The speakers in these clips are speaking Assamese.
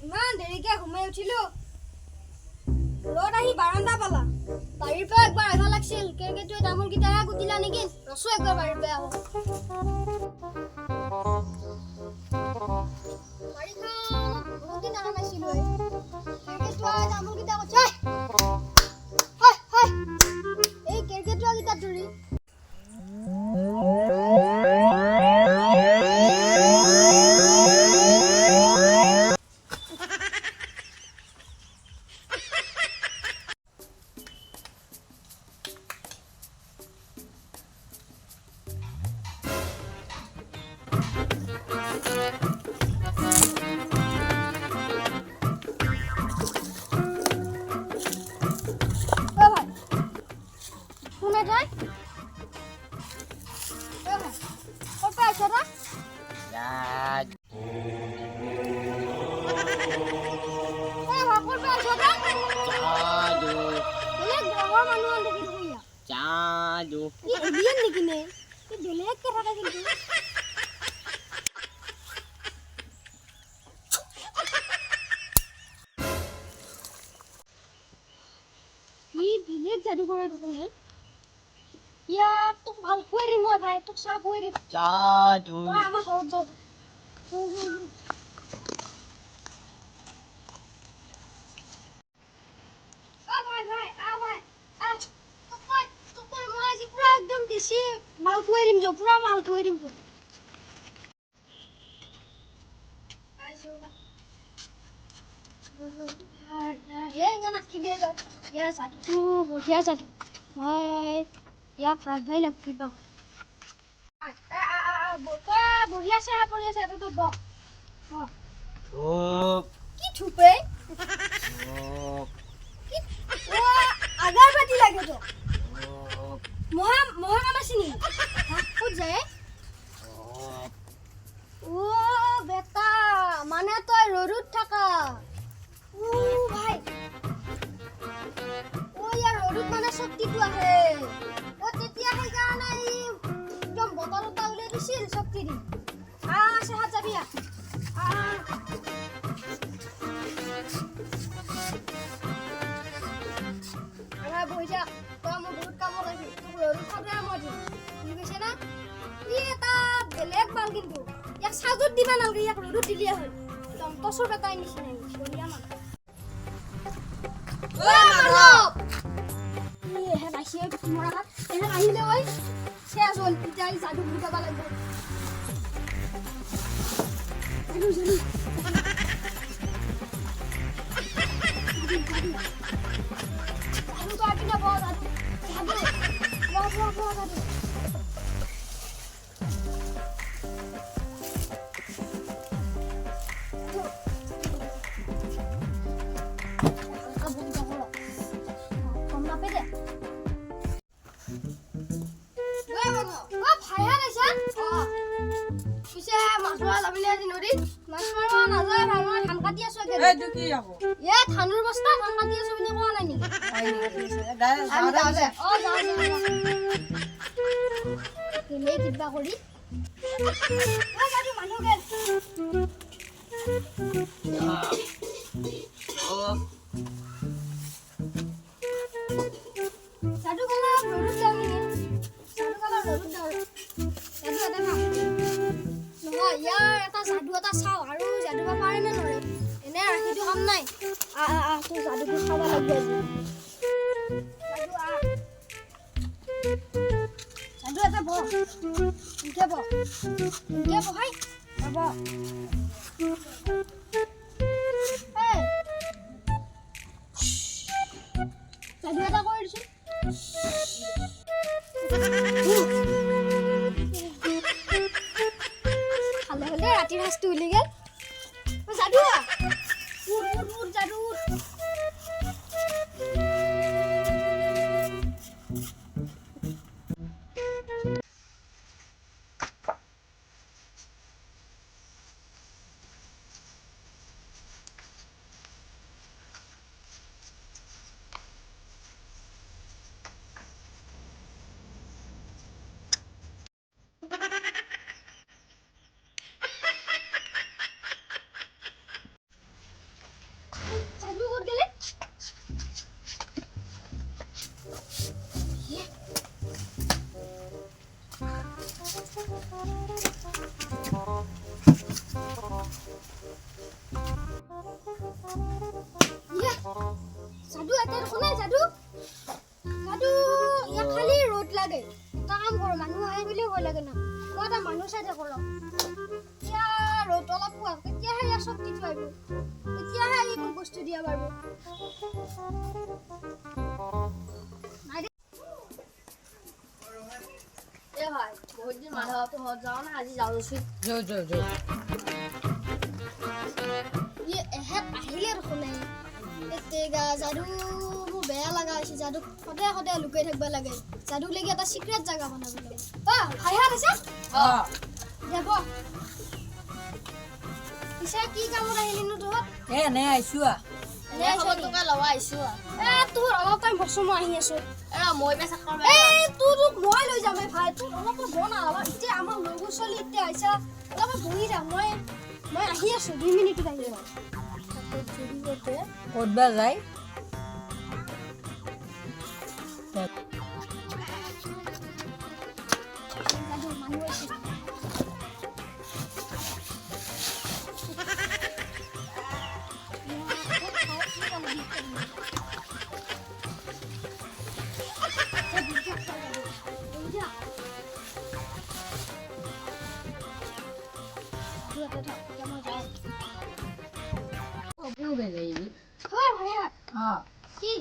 ইমান দেৰিকে সোমাই উঠিলো। ৰ'দ আহি বাৰান্দা পালা। বাৰীৰ পৰা একবাৰ আহিব লাগছিল। কেৰ্কেটুৱে তামোলকেইটা কুটিলা নেকি? ৰচো একবাৰ বাৰীৰ পৰা আহো। বাৰীখন বহুত দিন অহা নাছিলো। কেৰ্কেটুৱাই তামোলকেইটা কুটি, হয় হয়, এই কেৰ্কেটুৱাকেইটা ধৰি। অ ভাই, কোনে তই? অ ভাই, ক'ৰ পৰা আহিছ তই? এ ভাই, ক'ৰ পৰা আহিছ তই? যাদু। বেলেগ গ্ৰহৰ মানুহ দেখি দেখোন ইয়াত। যাদু। ই এলিয়েন নেকি নে? ই বেলেগকে থাকে কিন্তু। ই বেলেগ যাদু কৰে দেখোন হে। ইয়াক তোক ভাল খুৱাই দিম মই ভাই, তোক চাহ খুৱাই দিম। যাদু। তই আমাৰ ঘৰত যাওঁ। অ ভাই, ভাই, আ ভাই, আ। তোক মই আজি পুৰা একদম দেশী মাল খুৱাই দিম, যো, পুৰা মাল খুৱাই দিম তোক। ইয়াৰ যাদুটো বঢ়িয়া যাদু। মই ইয়াক ৰাখবাই লাগব কিবা। বঢ়িয়া চাহ পৰি আছে, এইটো বহ। ধূপ। কি থুপে? ধূপ। কি আগৰবাতি লাগে তো? ধূপ। মহা মহা কাম আছে নেকি? হা, ক'ত যায়? ধূপ। ও বেটা, মানে তই ৰ'দত থাকা। ও ভাই, ও ইয়াৰ ৰ'দত মানে শক্তিটো আহে। ও তেতিয়া সেইকাৰণে ই একদম বটল এটা উলিয়াই দিছিল শক্তি দি। আহ, চেহাত যাবি। আহ আহ। আমাৰ বহি থাক তই, মোৰ বহুত কামত আহিবি। তোক ৰ'দত সদায় মই দিম, বুজি পাইছে না? ই এটা বেলেগ মাল কিন্তু। ইয়াক চাজত দিবা নালাগে, ইয়াক ৰ'দত দিলেই হ'ল। একদম টচৰ বেটাই নিচিনা, বঢ়িয়া মাল। ঐ মাধৱ! ই এহেঁত আহিছে মৰাহাত। এহেঁত আহিলে ঐ চেচ হ'ল। এতিয়া এই যাদু বুজাব লাগিব। যাদু, যাদু, যাদু, যাদু, যাদু। তই পিনে বহ। যাদু, যাদু, বহ, বহ, বহ। যাদু। হালকা বহি যাব ৰ, গম নাপাই দে। অ ভাইহাত আহিছা? পিছে মাছ মাৰা যাবি নে আজি নদীত? মাছ মাৰিব নাযায় ভাই, মই ধান কাটি আছো একেদিন। এইটো কি আকৌ? এ ধানৰ বস্তা, ধান কাটি আছো বুলি কোৱা নাই নেকি? আমি যাওঁ দে। অ যাওঁ, যাওঁ, যাওঁ। গেলে কিবা কৰি। অ যাবি, মানুহ গেল। ধূপ। যাদু কালাৰ ৰ'দত যাওঁ নেকি? যাদু কালাৰ ৰ'দত যাওঁ। যাদু এটা খাওঁ নহয়, ইয়াৰ এটা যাদু এটা চাওঁ আৰু যাদু বা পাৰে নে নোৱাৰে। এনে ৰাখিতো কাম নাই। আহ আহ আহ, তোৰ যাদুটো চাব লাগিব আজি। যাদু, আহ। যাদু এটা বহ, এনেকে বহ, এনেকে বহাই বহ। এই যাদু এটা কৰি দিছোন। ভালে হ'লে ৰাতিৰ সাজটো উলি গ'ল। অ, যাদু আহ। উঠ, উঠ, উঠ, যাদু উঠ। ইয়া, যাদু এটা দেখো নাই যাদু যাদু। ইয়াক খালি ৰ'দ লাগে। এটা কাম কৰোঁ, মানুহ আহে বুলিও ভয় লাগে না। মই এটা মানুহ চাই থাকোঁ ৰ। এতিয়া ৰ'দ অলপ পোৱা, তেতিয়াহে ইয়াৰ শক্তিটো আহিব, তেতিয়াহে ই মোক বস্তু দিয়া পাৰিব। নাই দে। এ ভাই, বহুত দিন মাধৱটো ঘৰত যাওঁ না, আজি যাওঁ দেচোন। যো যো যো। ই এহেত আহিলে দেখোন নাই এতেগা। যাদু মোৰ বেয়া লগা হৈছে। যাদুক সদায় সদায় লুকাই থাকিব লাগে। যাদুক লাগি এটা চিক্ৰেট জাগা বনাব লাগে। অ ভাইহাত আছে। অ। যাব পিছে কি কামত আহিলিনো তহঁত? এ এনে আহিছো আ। এনে আহিছ নেকি? খবৰটোকে ল'ব আহিছো। এ তোৰ অলপ টাইম বচো, মই আহি আছো। এ ৰ, মই পেচাব কৰিব। এই তোৰ তোক মই লৈ যাম। এই ভাই, তোৰ অলপ বনা অলপ। এতিয়া আমাৰ লগৰ ছোৱালী এতিয়া আহিছা, অলপ বহি থাক। মই আহি আছো, 2 মিনিটত আহি আছো। ক'ত বা যায়। যাদু, মানুহ আহিছে। হয় ভাইয়া। অ। কি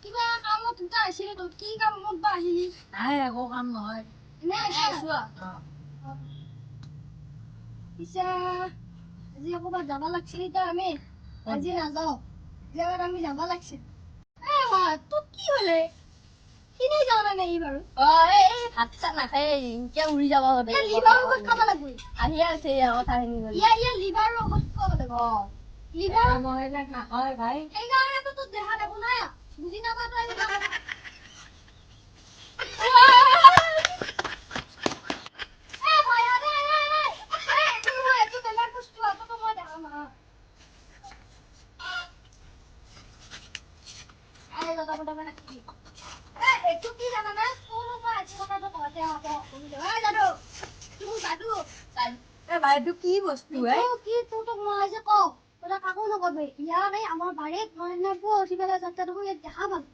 কিবা কামত দুটা আহিছিলে তো, কি কামত বা আহিলি? নাই, একো কাম নহয়। এনে আহিছ? অ। পিছে আজি ক'ৰবাত যাব লাগছিল। এতিয়া আমি আজি নাযাওঁ, আজি আমি যাব লাগছিল। এ ভাই, তোৰ কি হ'লে কিনে যাওঁ না নাই বাৰু? অ, এই ভাত চাত নাখায় এতিয়া উৰি যাব সদায়। ইয়াৰ লিভাৰৰ ঔষধ খাব লাগিব। আহি আছে ইয়াৰ কথাখিনি কৰি। ইয়াৰ লিভাৰৰ ঔষধ খুৱাব লাগিব। লিভাৰ মই এইবিলাক নাখাওঁ ভাই। সেইকাৰণেতো তোৰ দেহাত একো নাই, বুজি নাপা তই এইবিলাক কথা। এ ভাই, আৰে, আৰে, আৰে। এ, এইটো নহয়, এইটো বেলেগ বস্তু, এইটোতো মই দেখাম, আহ। এই দাদা, দাদা, দাদা, কি? এ, এইটো কি জানানে? তোৰ মই আজি কথাটো কওঁতে কওঁতে শুনিলো। এ, যাদু, তোৰ যাদু। এ ভাই, এইটো কি বস্তু হে? এইটো কি তোক মই আজি কওঁ, তই কাকো নকবি। ইয়াৰ এই আমাৰ বাৰীত মই সেইদিনা পুৱা উঠি পেলাই যাওঁতে দেখোন ইয়াত দেখা পালো।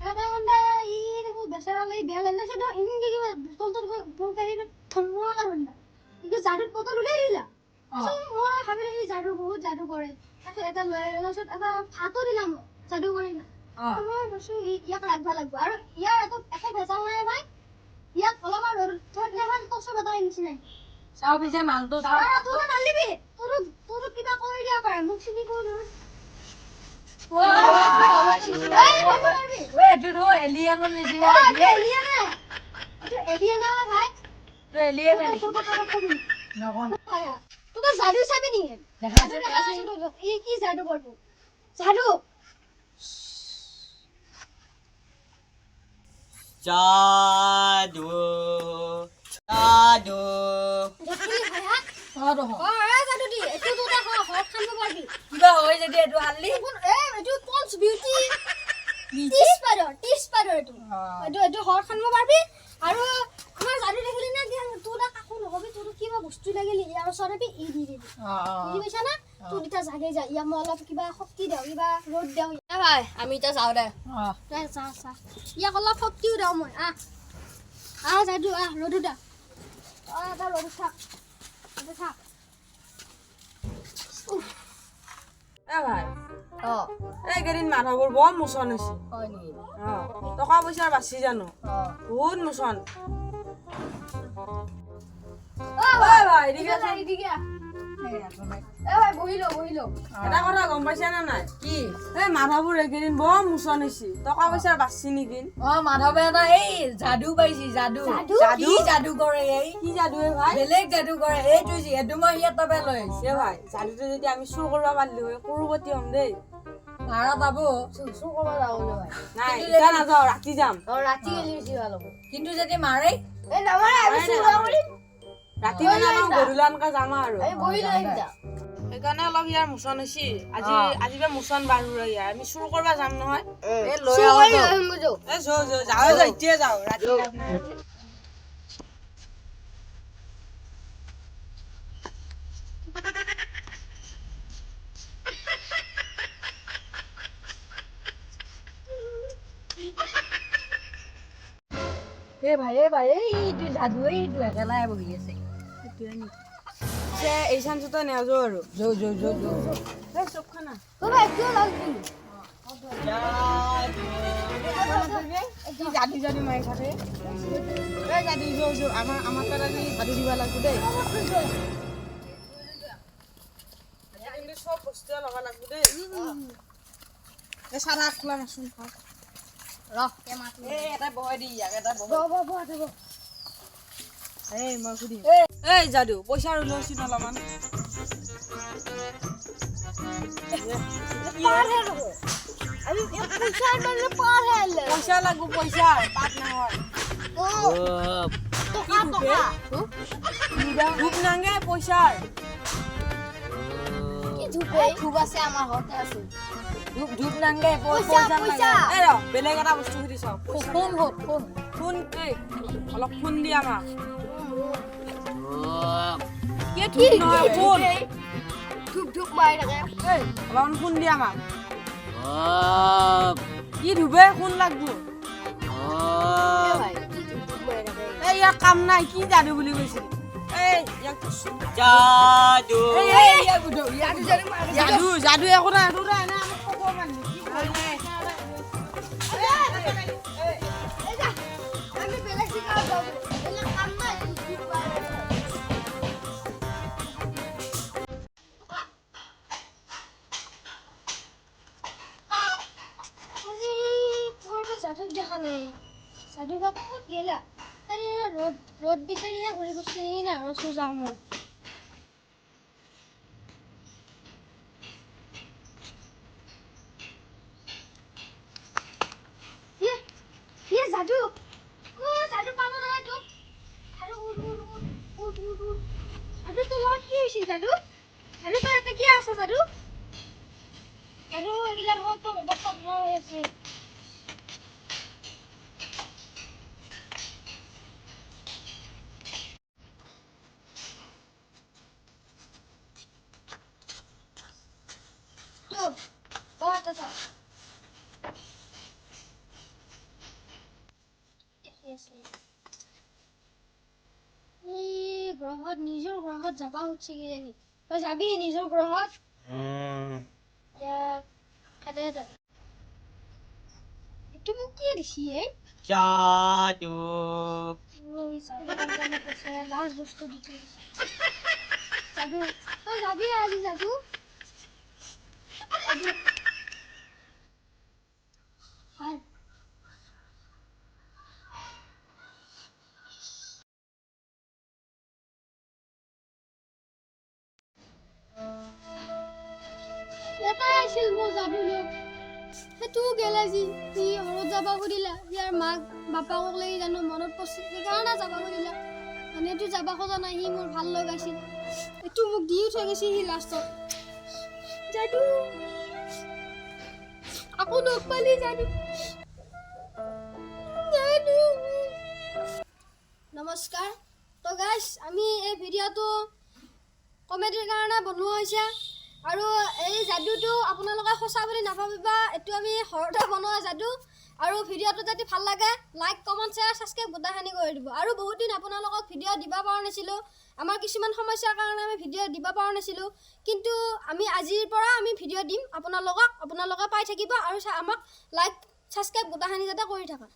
এটা মানে ই দেখোন বেচেৰা লাগি বেয়া লাগিছে তো। এনেকে কিবা বটলটোত গৈ ওপৰতে আহি থমুৱা ধৰিলা, কিন্তু যাদুত বটল উলিয়াই দিলা। তাৰপিছত মই ভাবিলো ই যাদু বহুত যাদু কৰে। তাৰপিছত এটা লৈ আহিলো, তাৰপিছত এটা ভাতো দিলা মোক, যাদু কৰিলা। মই ভাবিছো ইয়াক ৰাখবা লাগব আৰু ইয়াৰ একো ভেজাল নাই ভাই। ইয়াক অলপমান ৰ'দত থৈ দিলে ভাই কচু বেটাৰ নিচিনাই। চাওঁ পিছে মালটো চাওঁ। আৰু তোৰো নালিবি, তোৰো কিবা কৰি দিব পাৰে, মোক চিনি পোৱা নহয়। এই, ক'ব নোৱাৰিবি। ঐ, এইটো দেখোন এলিয়েনৰ নিচিনা। অ, এইটো এলিয়েন হে। এইটো এলিয়েন হয় ভাই। এইটো এলিয়েন নেকি? তোৰ কথা নকবি। নকওঁ। তোক যাদু চাবি নেকি? দেখা। যাদু দেখাচোন তোক। ই কি যাদু কৰিব যাদু। যাদু যাদু। দেখিলি ভাই? অ দেখোন। অ, এ যাদু দি এইটো তই ঘৰত খান্দিব পাৰিবি। কিবা হয় যদি এইটো হাল্লি। দেখোন, এ এইটো পন্স বিউটি টিছ পাউডাৰ এইটো। এইটো ঘৰত খান্দিব পাৰিবি। আৰু আমাৰ যাদু দেখিলি না? তোৰ তাক কাকো নকবি। তোৰ কিবা বস্তু লাগিলে ইয়াৰ ওচৰত আহিবি, ই দি দিবি। বুজি পাইছা না? তোৰ এতিয়া জাগে যা, ইয়াক মই অলপ কিবা শক্তি দিওঁ, কিবা ৰ'দ দিওঁ। এ ভাই, আমি এতিয়া যাওঁ দে। তই চা চা, ইয়াক অলপ শক্তিও দিওঁ মই। আহ আহ যাদু, আহ, ৰ'দো দা। অ, এটা ৰ'দত থাক, ইয়াতে থাক। এ ভাই। অ। এইকেইদিন মাধৱৰ বৰ মোচন হৈছে। হয় নেকি? অ, টকা পইচাৰ বাচি জানো। বহুত মোচন। অ। ঐ ভাই, এদিকে আচোন। এদিকে আহ। এ ভাই, বহি ল, বহি ল। এটা কথা গম পাইছা নে নাই? কি? এই মাধৱৰ এইকেইদিন বৰ মোচন হৈছে, টকা পইচাৰ বাচি নেকি? অ, মাধৱে এটা এই যাদু পাইছি, যাদু। যাদু? কি যাদু কৰে এই? কি যাদু এ ভাই? বেলেগ যাদু কৰে এইটো, যিহেতু মই সিহঁতৰ পৰা লৈ আহিছো। এ ভাই, যাদুটো যদি আমি চুৰ কৰিব পাৰিলো হয়, কৰোপতি হ'ম দেই। পাৰা যাব। চুৰ কৰিব যাওঁ বোলে ভাই। নাই, এতিয়া নাযাওঁ, ৰাতি যাম। অ, ৰাতি গেলি বেছি ভাল হ'ব। কিন্তু যদি মাৰে? এই নামাৰে, আমি নাই, চুৰ নাই, কৰিম। ৰাতি মানে অলপ গধূলানকে যাম আৰু। আমি বহি লৈ আহিম যা। সেইকাৰণে অলপ ইয়াৰ মোচন হৈছে আজি। আজিৰ পৰা মোচন বাঢ়ো ইয়াৰ, আমি চুৰ কৰিব যাম নহয়। এই লৈ চুৰ আহো কৰি তো। লৈ আহিম বুজো। এ যো যো, যাওঁ যাওঁ, এতিয়াই যাওঁ, ৰাতি। এ ভাই, এ ভাই, এইটো যাদু, এইটো একেলাই বহি আছে। পিছে এই চান্সতে নেযাওঁ আৰু। যৌ যৌ যৌ যৌ। এই চব খানা। অ ভাই, কিয় লাগবি? যাদু। কি যাদু যাদু মাৰি থাকে? এই যাদু, যৌ যৌ, আমাৰ তাত আজি যাদু দিব লাগিব দেই। কিন্তু চব বস্তুৱে ল'ব লাগিব দেই। এই চাৰা খোলা নাচোন। ৰহ, মাত। এই এটা বহাই দি ইয়াক, এটা বহাই। বহ বহ বহ বহ। এই মই সুধিম। এই যাদু, পইচা আৰু লৈছোন অলপমান। পাৰ হে ৰহ, আমি পইচা আনিলে পাৰ হে আনিলে। পইচা লাগিব, পইচা, পাত নহয়। অ টকা টকা। ধূপ নাংগে, পইচাৰ। কি ধূপে? ধূপ আছে, আমাৰ ঘৰতে আছে। ধূপ ধূপ নাংগে। পইচা পইচা। এই ৰ, বেলেগ এটা বস্তু সুধি চাওঁ। ফোন হ'ল, ফোন। ফোন, এই অলপ ফোন দি আমাক। কি ধূপ নহয়, ফোন। ধূপ ধূপ মাৰি থাকে। এই অলপমান ফোন দি আমাক। কি ধুবে, ফোন লাগব। ভাই, কি ধূপ ধূপ মাৰি থাকে? এই ইয়াক কাম নাই, কি যাদু বুলি কৈছিল? এই ইয়াক যাদু। এই যাদু যাদু একো নাই, তোৰ এনে আমাক ক'ব মানুহ কি কৰে? এই যা, আমি বেলেগ জেগাত যাওঁ, বেলেগ কাম নাই, ধূপ ধূপ মাৰি থাকে। আজি ঘৰটো যাদুক দেখা নাই, যাদু বা ক'ত গেলা? আৰে ৰ'দ ৰ'দ বিচাৰিহে ঘূৰি গৈছে না আৰু যাওঁ মই। ইয়ে যাদু, ও যাদু, পালো নহয় তোক। যাদু, উঠ উঠ উঠ উঠ উঠ উঠ। যাদু, তোৰ লগত কি হৈছিল? যাদু, যাদু, তই ইয়াতে কিয় আছ? যাদু, যাদু, এইগিলাৰ লগত তোৰ অৱস্থা বেয়া হৈ আছে। তো বহ থাক। এই গ্ৰহত, নিজৰ গ্ৰহত যাবা খুজিছে কিজানি। তই যাবি নিজৰ গ্ৰহত? এতিয়া খেদে। এইটো মোক কি দিছি? এই যাদু। লাষ্ট বস্তু দি থৈ গৈছে। যাদু, তই যাবি আজি? যাদু, যাদু। হয়। এটাই আছিল মোৰ যাদু লোক, সেইটোও গেল আজি। সি ঘৰত যাব খুজিলা, ইয়াৰ মাক বাপাকক লাগি জানো মনত পৰিছে, সেইকাৰণে যাব খুজিলা। এনেইতো যাব খোজা নাই। সি মোৰ ভাল লগ আছিল, এইটো মোক দিও থৈ গৈছে সি লাষ্টত। যাদু, আকৌ লগ পালি যাদু, যাদু। নমস্কাৰ। তো গাইছ, আমি এই ভিডিঅ'টো কমেডিৰ কাৰণে বনোৱা হৈছে আৰু এই যাদুটো আপোনালোকে সঁচা বুলি নাভাবিবা। এইটো আমি ঘৰতে বনোৱা যাদু। আৰু ভিডিঅ'টো যদি ভাল লাগে, লাইক, কমেণ্ট, শ্বেয়াৰ, ছাবস্ক্ৰাইব গোটেইখিনি কৰি দিব। আৰু বহুত দিন আপোনালোকক ভিডিঅ' দিব পৰা নাছিলোঁ, আমাৰ কিছুমান সমস্যাৰ কাৰণে আমি ভিডিঅ' দিব পৰা নাছিলোঁ। কিন্তু আমি আজিৰ পৰা আমি ভিডিঅ' দিম আপোনালোকক, আপোনালোকে পাই থাকিব। আৰু আমাক লাইক, ছাবস্ক্ৰাইব গোটেইখিনি যাতে কৰি থাকা।